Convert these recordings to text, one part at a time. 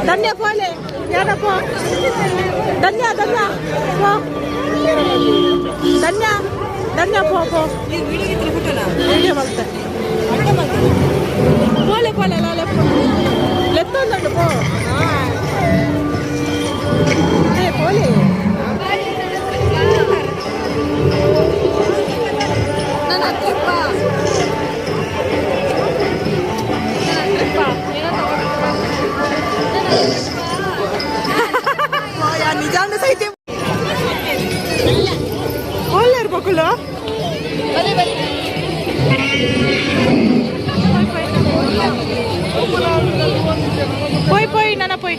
ಧನ್ಯ ಪೋಲೆ ಯಾನ ಪೋ ಧನ್ಯ ಧನ್ಯ ಪೋ ಧನ್ಯ ಧನ್ಯ ಪೋ ಪೋ. ವಿಡಿಯೋ ಮಲ್ತೆ. ಪೋಲೆ ಪೋಲೆ ಲಾಲೆ ಪೋ. ಲೆತ್ತೊಂದುಂಡು ಪೋ. ಏ ಪೋಲೆ. ನಿಜಾಂಡ ಸಹಿತ. ಓಲ್ಲೇರು ಬಕುಲು. ಪೋಯ್ ಪೋಯ್ ನನ ಪೋಯ್.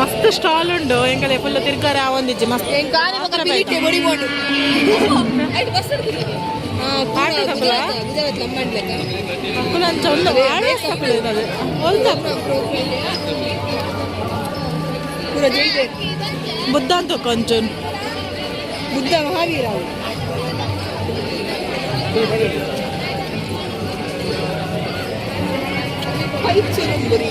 ಮಸ್ತ್ ಸ್ಟಾಲ್ ಉಂಡು. ಎಂಕಲೆ ಫುಲ್ ತಿರ್ಗಾರೆ ಆವೊಂದಿಜ್ಜಿ ಮಸ್ತ್. ಬೊಡಿ ಬೋಡು. ಆಟೋ ತಪ್ಪಲ? ಗುಜರಾತ್ ಲಂಬಾಣಿ. ಅಕುಲು ಅಂಚ ಉಂಡು ಆಳ್ವೇಸ್ ತಕುಲು ಅದು ಒಲ್ತ. ಪೂರ ಜೈದೆ. ಬುದ್ಧ ಅಂತ ಕೊಂಚೂನ್. ಬುದ್ಧ ಮಹಾವೀರ ಅವು. ಪೈಚುರುಂಬುರಿ.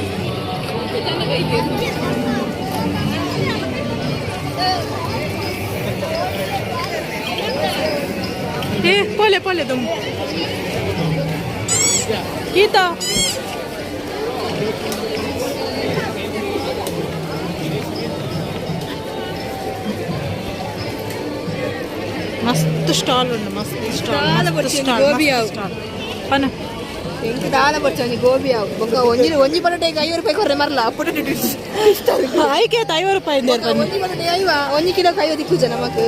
ಏ ಪೋಲೆ ಪೋಲೆ ತುಮ್ ಗೀತಾ. ಮಸ್ತ್ ಸ್ಟಾಲ್ ಉಂಡು, ಮಸ್ತ್ ಸ್ಟಾಲ್. ದಾಲ ಮಸ್ತ್ ಬರ್ಚಿ ಸ್ಟಾಲ್. ಗೋಬಿ ಮಸ್ತ್ ಅವು. ಸ್ಟಾಲ್ ಪನ. ಎಂಕ್ ದಾಲ ಬರ್ಚಿ ಗೋಬಿ ಅವು. ಬೊಕ್ಕ ಒಂಜಿ ಒಂಜಿ ಪರೋಟೆಗೆ 50 ರೂಪಾಯಿ ಕೊರ್ರೆ ಮರ್ಲ ಪೊಟೆಟೊ. ಆಯ್ಕೆ 50 ರೂಪಾಯಿ ಇಂದೇರ್ ಬನ್ನಿ. ಒಂಜಿ ಪರೋಟೆ 50, 1 ಕಿಲೋ 50 ದಿಕ್ಕುಜ ನಮಕ್.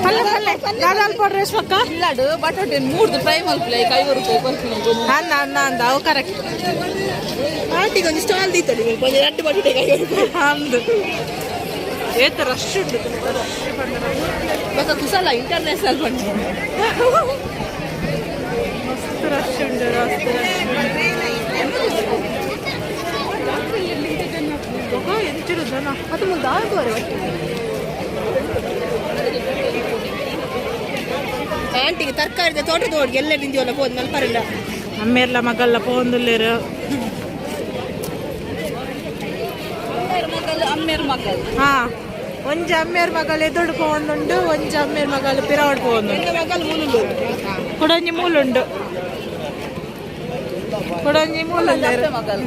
ಪಲ್ಲೆ ಪಲ್ಲೆ ದಾದಾಲ್ ಪೋಡ್ರೆ ರೇಷ್ಮಕ್ಕ. ಇಲ್ಲಾಡು ಬಟಾಟೆ ಮೂರ್ದು ಫ್ರೈ ಮಲ್ಪಲೆ 50 ರೂಪಾಯಿ ಕೊರ್ಪಿನ. ಅಂದ ಅಂದ ಅಂದ ಅವು ಕರೆಕ್ಟ್. ಆಂಟಿಗೆ ಒಂಜಿ ಸ್ಟಾಲ್ ದೀತಡಿ, ಒಂಜಿ ರಡ್ಡ್ ಬಟಾಟೆಗೆ 50 ರೂಪಾಯಿ. ಅಂದು ಏತ ರಶ್ ಉಂಡು ರಶ್ ಪಂಡ. ಬೊಕ್ಕ ಕುಸಲ ಇಂಟರ್ನ್ಯಾಷನಲ್ ಪಂಡ. ಮಸ್ತ್ ರಶ್ ಉಂಡು, ಮಸ್ತ್ ರಶ್ ಉಂಡು. ಬೊಕ ಎಂಚಿನ ಜನ. ಅದು ಮುಂದೆ ಆಗುವರೆ ಒಟ್ಟು. ಆಂಟಿಗೆ ತರಕಾರಿದ ತೋಟ ತೋಡ್ಗೆ ಎಲ್ಲ ತಿಂದಿವಲ್ಲ ಪೋದು ಮಲ್ಪರಿಲ್ಲ. ಅಮ್ಮೇರ್ಲ ಮಗಲ್ಲ ಪೋಂದುಲ್ಲೇರು. ಅಮ್ಮೇರ್ ಮಗಲ್. ಹಾ, ಒಂಜಿ ಅಮ್ಮೇರ್ ಮಗಲ್ ಎದುರು ಪೋವೊಂದುಂಡು, ಒಂಜಿ ಅಮ್ಮೇರ್ ಮಗಲ್ ಪಿರಾವಡ್ ಪೋವೊಂದುಂಡು. ಮಗಲ್ ಮೂಲುಂಡು. ಕುಡೊಂಜಿ ಮೂಲುಂಡು, ಕುಡೊಂಜಿ ಮೂಲುಂಡು. ಮಗಲ್.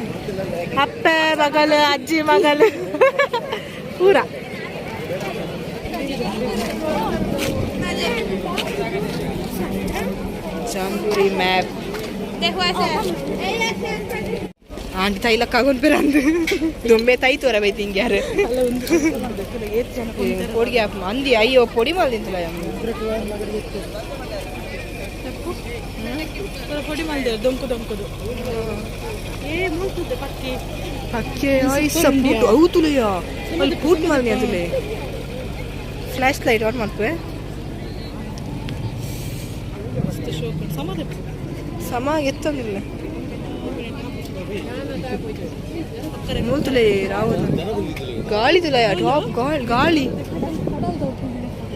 ಅಪ್ಪೆ ಮಗಲ್, ಅಜ್ಜಿ ಮಗಲ್ ಪೂರ. Jamboree map. ಆಂಟಿ ತೈಲಕ್ಕ ಆಗೊಂಡು ದುಂಬೆ ತೈ ತೋರ ಬೈತಿ ಹಿಂಗೆ ಯಾರು ಪೊಡಿಗೆ ಹಾಪ್ ಅಂದಿ. ಅಯ್ಯೋ, ಪೊಡಿ ಮಲ್ದಿಂತಲ. ಪೊಡಿ ಮಲ್ದೇರು ದೊಂಕು ದೊಂಕುದು. ಏ ಮುಲ್ತುದ್ದೆ ಪಕ್ಕಿ. ಪಕ್ಕೆ ಐಸ ಪೂಟ್ ಅವು ತುಲೆಯ ಅಲ್ಲಿ ಪೂಟ್ ಮಲ್ನಿ ಅದುಲೆ. ಫ್ಲ್ಯಾಶ್ ಲೈಟ್ ಆನ್ ಮಾಡ್ತೇವೆ. ಮಸ್ತ್ ಶೋಕ್ ಸಮದ. ಸಮ ಎತ್ತೊಂದಿಲ್ಲ ಮೂಲ್ತುಲೆ ರಾವು ಗಾಳಿ ತುಲಯ ಟಾಪ್ ಗಾಳಿ ಗಾಳಿ.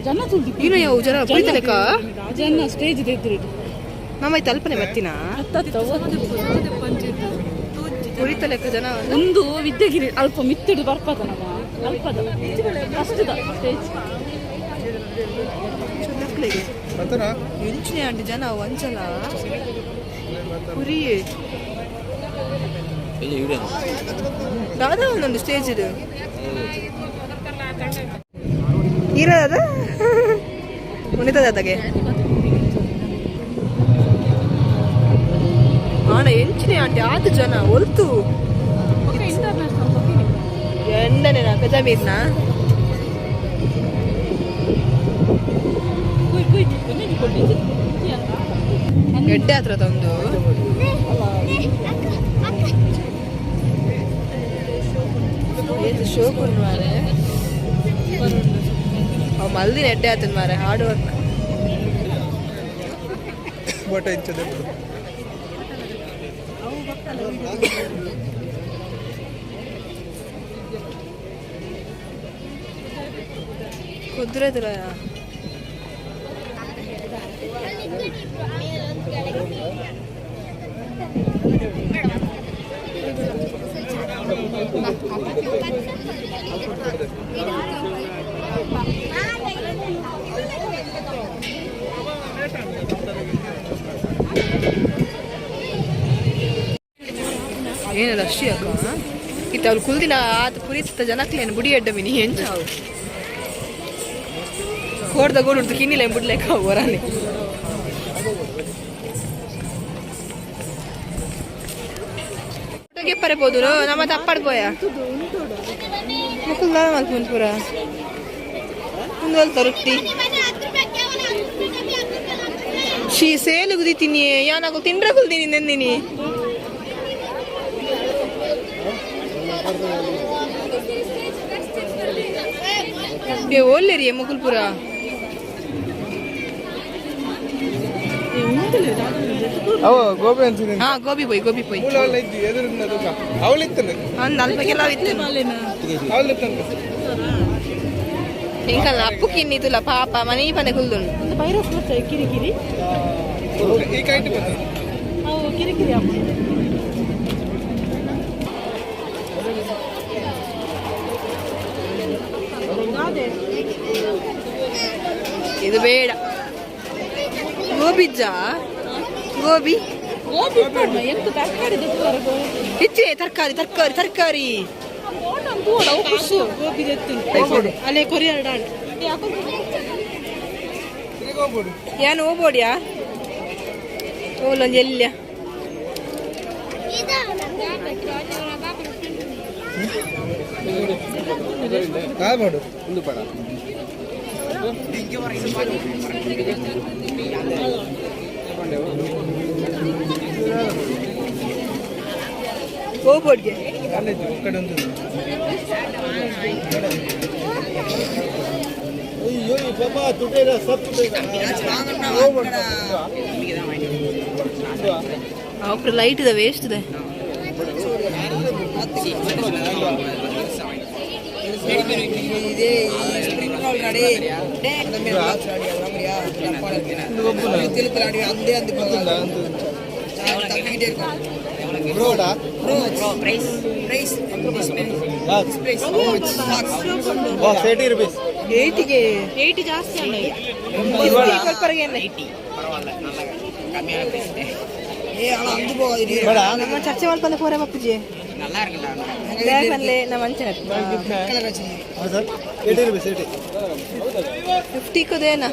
ಜನ ತುಲ್ದಿ. ಏನು ಯಾವ ಜನ ಪುಳಿತಲೆಕ್ಕ. ಜನ ಸ್ಟೇಜ್ ಎದುರು. ನಮ್ಮ ತಲ್ಪನೆ ಬರ್ತೀನ ಪುಳಿತಲೆಕ್ಕ ಜನ. ಒಂದು ವಿದ್ಯಾಗಿರಿ ಅಲ್ಪ ಮಿತ್ತಿಡು ಬರ್ಪದ ನಮ್ಮ ಅಲ್ಪದ ಫಸ್ಟ್ದ ಸ್ಟೇಜ್. ಎಂಚಿನ ಆಂಟಿ ಜನ ಒಂಚಲ ಪುರಿ ದಾದಾ ಒಂದೊಂದು ಸ್ಟೇಜ್ ಇದು ಇರೋದ ಉಣಿತದಾಗೆ ಆಣ ಎಂಚಿನ ಆಂಟಿ ಆತು ಜನ ಒಲ್ತು. ಇಂಟರ್ನ್ಯಾಷನಲ್. ಎಂಡನೆ ಪೆಜಾಮೀರ್ನ. ಕುಯ್ ಕುಯ್ ಒಂದೊಂದು ಕೊಟ್ಟಿದ್ದು. ಎಡ್ಡೆ ಹತ್ರ ತಂದು. ಏತು ಶೋಕ್ ಉಂಡು ಮಾರೆ. ಅವು ಮಲ್ದಿನ ಎಡ್ಡೆ ಆತನ ಮಾರೆ, ಹಾರ್ಡ್ ವರ್ಕ್. ಬಟ್ ಇಂಚದೆ. ಕುದುರೆದ್ರ. ಏನು ರಶ್ ಅಕ್ಕ ಇತ್ತ ಅವ್ರು ಕುಲ್ದಿನ ಆತ ಪುರಿತ ಜನಕ್ಲೇನು ಬುಡಿ ಅಡ್ಡ ಮಿನಿ ಎಂಚಾವು ಕೋಡ್ದ ಗೋಡು ಉಂಟು ಕಿನ್ನಿಲ್ಲ ಬುಡ್ಲೇಕ ಹೊರನೆ. ಪರಬೋದು ನಮ್ಮ ತಪ್ಪಾಡ್ ಪೋಯ ಮುಕುಲ್ ಮಲ್ಪುಂಡು ಪೂರ ಮುಂದೆ ರೊಟ್ಟಿ ಶೀ ಸೇಲು ಕುದಿತೀನಿ ಯಾನಾಗು ತಿಂಡ್ರ ಕುಲ್ದಿನಿ ನೆಂದಿನಿ. ಏ ಓಲ್ಲೇರಿ ಮುಕುಲ್ಪುರ. ಅವ ಗೋಬಿ ಅನ್ಸಿದೆ. ಹಾ, ಗೋಬಿ ಪೋಯ್, ಗೋಬಿ ಪೋಯ್. ಮೂಲ ಅವಳ ಇದ್ದಿ ಎದುರಿಂದ ತುಕ ಅವಳಿತ್ತನೆ. ಒಂದು ಅಲ್ಪ ಕೆಲವು ಇತ್ತು. ಅವಳಿತ್ತಂತೆ. ಎಂಕಲ್ಲ ಅಪ್ಪು ಕಿನ್ನಿತುಲ ಪಾಪ ಮನೆ ಪನೆ ಕುಲ್ದುಂಡು. ಒಂದು ವೈರಸ್ ಬರ್ತದೆ ಕಿರಿಕಿರಿ. ಈ ಕೈಟ್ ಬರ್ತದೆ. ಅವು ಕಿರಿಕಿರಿ ಅಮ್ಮ. ಇದು ಬೇಡ, ಗೋಬಿಜ್ಜಾ ಗೋಬಿ. ಗೋಬಿ ಉಪ್ಪಣ್ಣ ಎಂತ ತರಕಾರಿ ಗೋಬಿ. ಹೆಚ್ಚೆ ತರಕಾರಿ ತರಕಾರಿ ತರಕಾರಿ. ಗೋಬಿ ಅಲ್ಲೇ ಕೊರಿಯರ್ ಡಾಂಡ್. ಹೋಗ್ಬೋದು. ಏನು ಹೋಗ್ಬೋಡಿಯಾ ಓಲೊಂದು ಎಲ್ಲಿಯ? ಮಾಡು ಒಂದು ಪಡ. ಹೋಗ್ಬೋಡ್ಗೆ. ಕಾಲೇಜು ಒಕ್ಕಡೆ ಒಂದು. ಅಪ್ರ ಲೈಟ್ ಇದೆ, ವೇಸ್ಟ್ ಇದೆ. ರೋಡಾ? ₹80. ಏಟಿಗೆ. 80 ಜಾಸ್ತಿ ಅಲ್ಲ. ನಮ್ಮ ಚರ್ಚೆ ಮಲ್ಪಂದೆ ಪೋರೆ ಬಪ್ಪುಜಿ ಪನ್ಲೆ ನಮ್ಮ ಅಂಚನೆ. ₹80, 80. 50 को देना.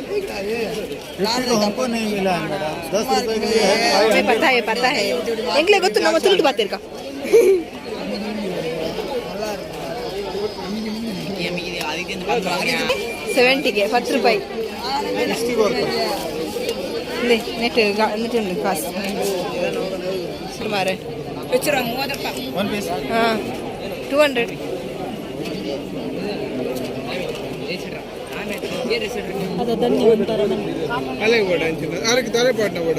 50 तो हमको नहीं मिला है मैडम, 10 रुपए के लिए है. हमें पता है, पता है. ಎಂಗ್ಲೆ ಗೊತ್ತು ನಮ್ಮ ತುಳುಟು ಬಾತಿರ್ಕ. 70ಗೆ 10 ರೂಪಾಯಿ. ನೆಟ್ ನೆಟ್ ಉಂಟು ಕಾಸು ಸುಮಾರು. One piece. ಹಾಂ, 200. ಅದ ಧನ್ಯ ಒಂಥರ ನಮ್ಗೆ. ಅಲ್ಲೇ ಬೋಡ ಅಂಚಿನ ಅದಕ್ಕೆ ತಲೆ ಪಾಟ್ನ ಬೋಡ.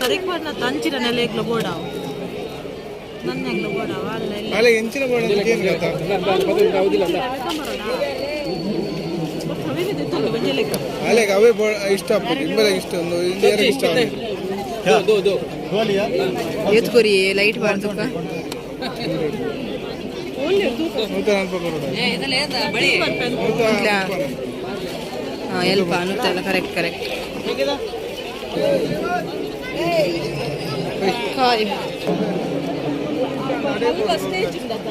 ತರಿಕ್ ತಂಚಿನ ನೆಲೆ ಎಗ್ಲ ಬೋಡಾವು ನನ್ನ ಎಗ್ಲ ಬೋಡಾವ ಅಲ್ಲ ಇಲ್ಲ. ಅಲ್ಲೇ ಎಂಚಿನ ಬೋಡ ಅಂತ ಏನು ಗೊತ್ತಾ? ಅಲ್ಲೇಗೆ ಅವೇ ಬೋಡ ಇಷ್ಟ ಆಗ್ಬೋದು, ನಿಮ್ಮಲ್ಲಿಗೆ ಇಷ್ಟ ಒಂದು ಇಂಡಿಯರಿಗೆ ಇಷ್ಟ ಆಗುತ್ತೆ. दो लिया. ಏತ್ಕೊರಿ ಲೈಟ್ ಬಾರ್ದುಕ. ನೂತನ ಅಲ್ಪ ಬರೋಡ. ಇಲ್ಲ. ಹಾಂ, ಎಲ್ಪ ಅನ್ನುತ್ತಲ್ಲ, ಕರೆಕ್ಟ್ ಕರೆಕ್ಟ್. ಕಾಯಿ. ಅಲ್ಪ ಸ್ಟೇಜ್ ಉಂಟದ.